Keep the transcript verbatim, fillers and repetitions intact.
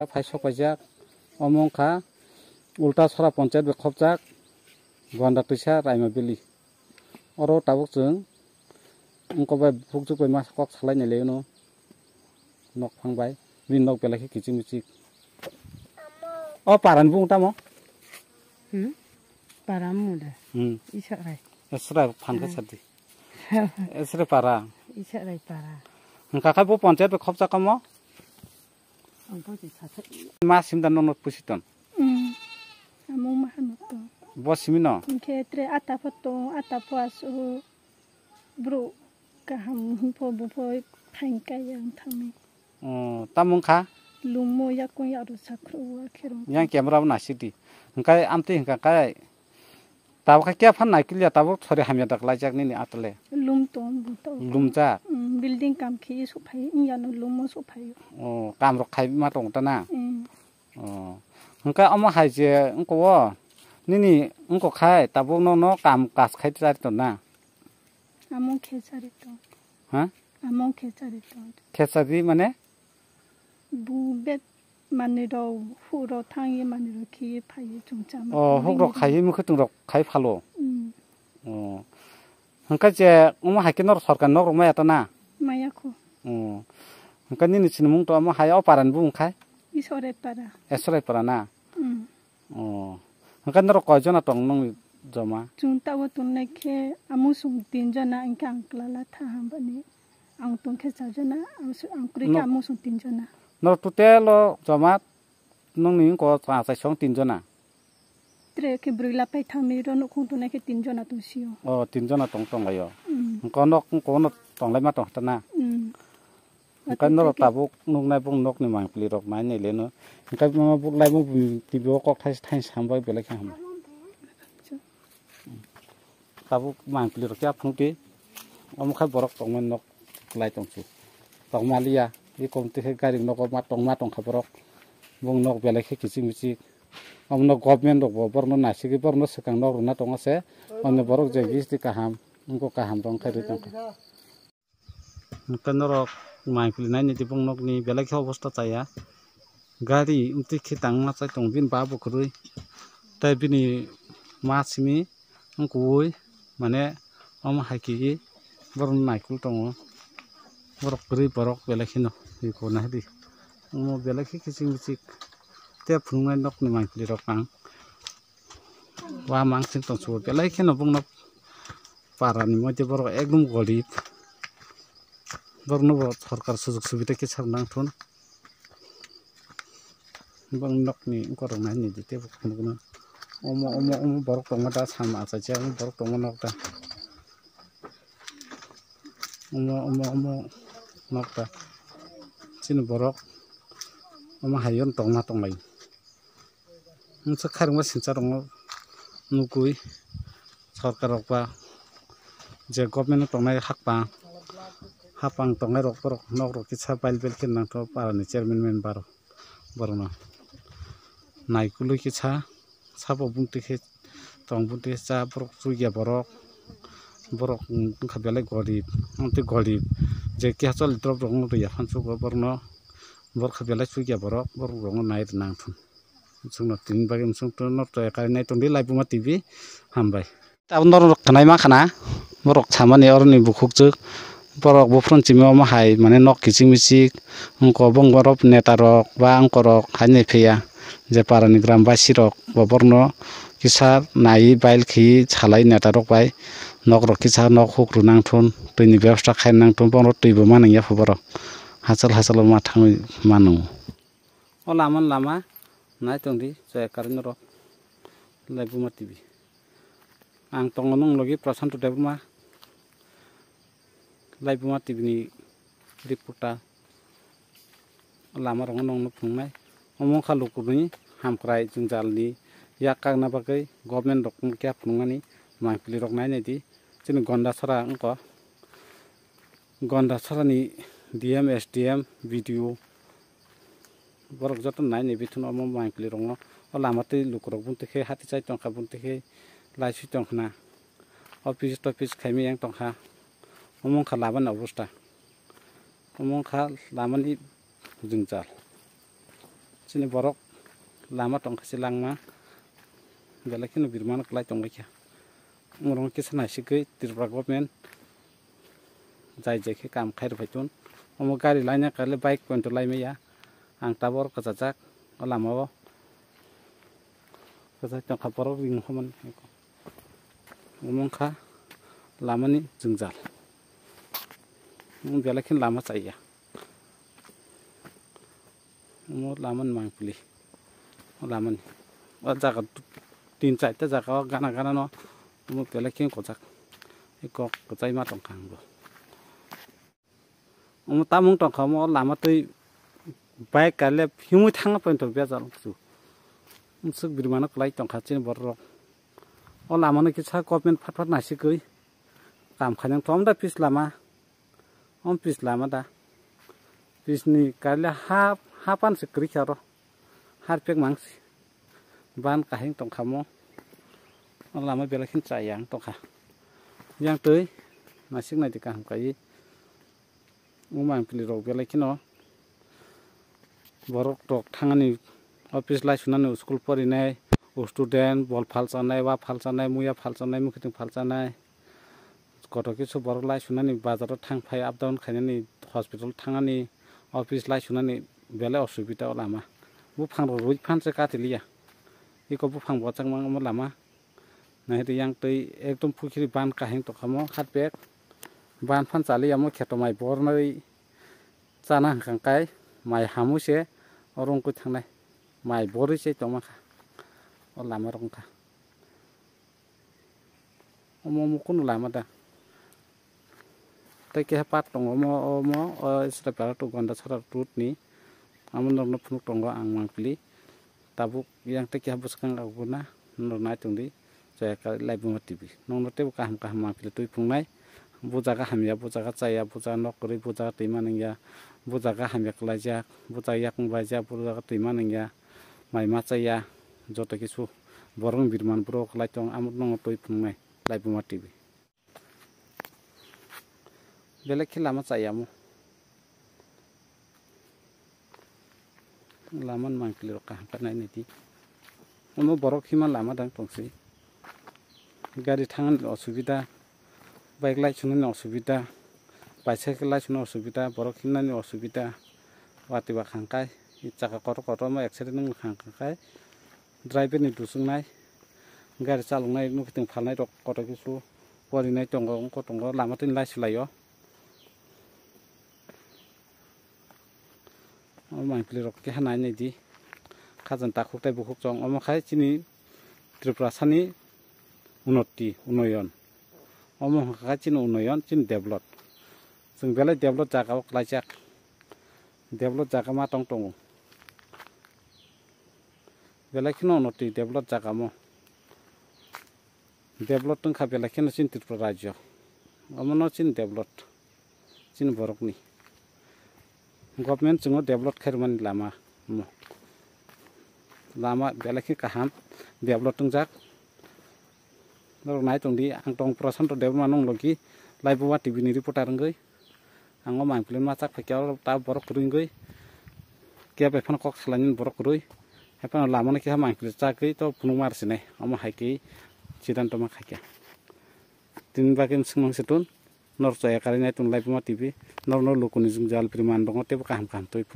Phai sok paijak, omo wngkha Ulta Sora Ponchayat bai khopjak Gonda Twisa Raima Valley. Oro tabuk chwng wngkok bai bukhukjwk bai masa kok salai nai laino nok phang bai, bini nok belai khe kichik michik. O parani bung tamo? Hmm? Para mung de. Hmm. Isa rai. Esra phan khe Hmm. sadi. Esra para. Isa rai para. Hwnkha khe bo ponchayat bai khopjak kamo? Ang bo je sa sa. Ma simda nono pusi ton. Hmm. Amung ma hano to. Bo simi no? Hwnkhe tre ata pho to, ata pho asu. Bro kaham hwnpho bupho phain kaiya wng thangni. Oh, tamo wngkha? Lummo yakung yaro sakhro wa khero. Yang camera bo nasidi. Hwnkhe amtwi hwnkha khe tabuk khe kya phan naikilya tabuk thori hamya dak laijak nini atale. Lum tong buto. Lumjak. Mm, building kam khe suphai yano lummo suphai. Oh, kam rok khai ma tong ta na. Mm. Oh. Hwnkhe omo hai je wngko o nini wngko khai tabuk no no kam kas khai chari ton na. Amo khechari tong. Ha? Amo khechari tong. Khechari mane? Bu bet manwi rok huk rok thangwi manwi rok khiye phaiwi chwng chama. Oh, huk rok khaiwi mwkhwtwng rok khai phalo. Mm. Oh. Hwnkhe je omo hai khe norok sorkar nok rok maya ta na? Maya kho. Oh. Hwnkhe nini sinimung to omo hai o paran bu wngkhai? Isorai para. Esorai para na? Mm. Oh. Hwnkhe norok koi jona tong nongni joma? Chwng tabuk tongnai khe amusung tin jona, hwnkhe ang kwlala tha hambani. Ang tong khe char jona, ang su-, ang kwrwi khe Nok- amusung tin jona. Norok total o joma nongni wngko achai song tin jona? Tre khe bwrwi lapai thangni ro nukhung tongnai khe tin jona tong sio. Oh, tin jona tong tong laio. Mm. Hwnkhe nok wngko no tong lai ma tong kha na? Mm. Hwnkhe norok tabuk nuknai bong nokni mangpili rok nai nai leno. Hwnkhe mo buk lai mo T V o kok thai thai sam bai belai khe ham. Tabuk mangpili rok khe aphung twi. Omo khai borok tongmani nok lai tong su. Tongma liya. I kom twi khe gari nogo ma tongma tong kha borok. Bong nok belai khe kichik michik. Omo nok government rok bo borok no naisingwi borok no swkang nok rwna tongo se. Omo borok je gisti kaham. Wngkok kaham rok wngkha rwi tong kha. Hwnkhe norok mangpili nai nai di bong nokni belai khe obosta chaya. Gari wngtwi khe tangma chai tongo bini ba bo kwrwi. Tei bini ma simi wngkui mane omo hai khe borok naikol tongo. Borok kwrwi borok belai kheno iko nahidi. Omo belai khe kichik michik tei phunuknai nokni mangpili rok ang. Wa mangsing tongsugo belai kheno bongno parani moite borok ekdom golip. Borokno bo sorkar sujug subida kisa nangthun. Bong nokni borok nai nidi tebo khunukno. Omo, omo, omo borok tongma da sama achacha omo borok tongma nok da. Omo, omo, omo nok da. Chini borok omo hayon tongma tonglai. Nwng swk khairokma sincha rokno nugwi sorkar rok ba je government o tongnai hakpang, hakpang tongnai rok borok nok rok kisa bail bail khe nangthogo para ni chairman member rok borok no naikolwi kisa sabo bumtwi khe tong bumtwi khe cha borok chukya borok borok wngkha belai gorib amtwi gorib je keha choli drop rok wngtwi yaphang chugo borok no borok kha belai chukya borok borok rok no nai rwnang thung. Chwngno tini bagwi chwng norok to ekari nai tongdi Laibuma T V hambai. Abo norok khwnai ma khana borok samani oroni bukhukjwk borok buphuru chimi omo hai mane nok kichik michik wngkok bong borok neta rok ba wngkok rok haino phiya je parani gram basi rok bo borokno kisa naiwi bail khiwi salai neta rok bai nok rok kisa nok huk rwnang thun twini bebosta khainang thun borok twi bo manang ya pha borok hachal hachal ma thangwi mano. O lama lama nai tong di chaya current rok Laibuma T V. Ang tongo nung logi Prashanto Debbarma Laibuma T V ni reporter. Lama rok no nung phunuknai. Omo wngkha lukurokni hamkrai jwngjal ni yak kakna bagwi government rok no khe phunukmani mangpili rok nai nai di. Chini Gondasara wngkha. Gondasarani D M, S D M, B D O borok joto nai nai bithwng omo mangpili rokno o lama twi lukurok bumtwi khe hati chai tongkha bumtwi khe laiswi tongkhna office topis khaimai yang tongkha omo wngkha lamani obosta omo wngkha lamani jwngjal. Chini borok lama tongkha se langma, belai kheno birmano kwlai tonglaikha. Omorok kisa naisigwi Tripura government jai jai khe kam khai rwphai tun. Omo gari laina kale bike pointo lai maya. Ang tabor kwchajak o lama o. Kwchak tongkha borok ring hwnmani. Omo wngkha lamani jwngjal. Omo belai kheno lama chaya. Omo lamani mangpili. O lamani. O jaga tin charta jaga o gana gana no omo belai kheno kwchak. Kok kwchai ma tongkha ang bo. Omo tamung tongkha omo lama twi bike kailep himwi thangna pointo bejal su. Mwswk birmano kwlai tongkha chini borok rok. O lamano kisa government phat phat naisigwi kam khainang thom da pis lama. Om pis lama da. Pisni kaile ha, ha pan se kwrwi kha oro. Harpek mangsi. Ban kaheng tongkha mo. O lama belai khin chayang tongkha. Yang twi nasik nai di kaham kai. Umang pili rok belai khino. Borok rok thangani office lai sunani school porinai, student, bol phalchanai, wa phalchanai, muya phalchanai, mukhitung phalchanai. Kotor kisu borok lai sunani bazaro thang phai up down khainani, hospital thangani, office lai sunani belai osubida o lama. Buphang rok rwi phan se kati liya. Iko buphang bo changma omo lama. Nai di yang twi ekdom pukhiri ban kaheng tongkha mo harpek. Ban phan chali amo kheto mai bornai chana hwnkha kai mai hamui se oro wngkui thangnai. Mai borwi se tongma kha o lama rok wngkha. Omo omo kunu lama da. Tei keha park tongo omo, omo, o Israpara to Gondasara road ni. Amo norokno phunuk tongo ang mangpili. Tabuk yang tei keha bwskang rok bo na norok nai tongdi. Chaya kari Laibuma T V. Nokno teibo kaham kaham mangpili twi phungnai. Bu jaga hamya, bu jaga chaya, bu jaga nok kwrwi, bu jaga twi manwngya, bu jaga hamya kwlaijak, bu jaga yakung baijak, bu jaga twi manwngya, mai ma chaya, joto kisu borokni birman buro kwlai tong, amo nokno twi phungnai Laibuma T V. Belai khe lama chayamo. Lama ni mangpili rok kaham khe nai nai di. Omo borok hima lama dang tong se. Gari thangani osubida, bike lai sunani osubida, bicycle lai sunani osubida, borok himnani osubida. Watwi ba khang kai, chaka kotor kotor ma accident wng khang kai. Driver ni dusung nai, gari chalok nai, nukhutung phalnai rok kotor kisu porinai tongo, wngkho tongo, lama tini lai swlai o. O mangpili rok keha nai nai di. Khajang takhuk tei bukhuk chong. Omo khai chini Tripura sani unoti, unoyon. Omo hwnkha khai chini unoyon, chini develop. Chwng belai develop jaga o klaijak. Develop jaga ma tong tongo. Belai kheno unoti develop jaga mo. Develop wngkha belai kheno chini Tripura rajyo. Omono chini develop, chini borokni. Government chwngno develop khairwmani lama omo. Lama belai khe kaham develop wngjak. Norok nai tongdi, ang tong Prashanto Debbarma nung logi Laibuma T V ni reporter wngwi. Ang o mangpili ma chak phaikhe oro ta borok kwrwi wngwi. Khe bai phano kok salainani borok kwrwi. Hai phano lama no keha mangpili chagwi to phunukma rwsinai. Omo hai khe sidanto ma khaikha. Tini bagwi swngmang se tun. Nor chaya karwi nai tun Laibuma T V. Nor no lukuni jwngjal bwrwi man tongo teibo kaham kaham twi phung.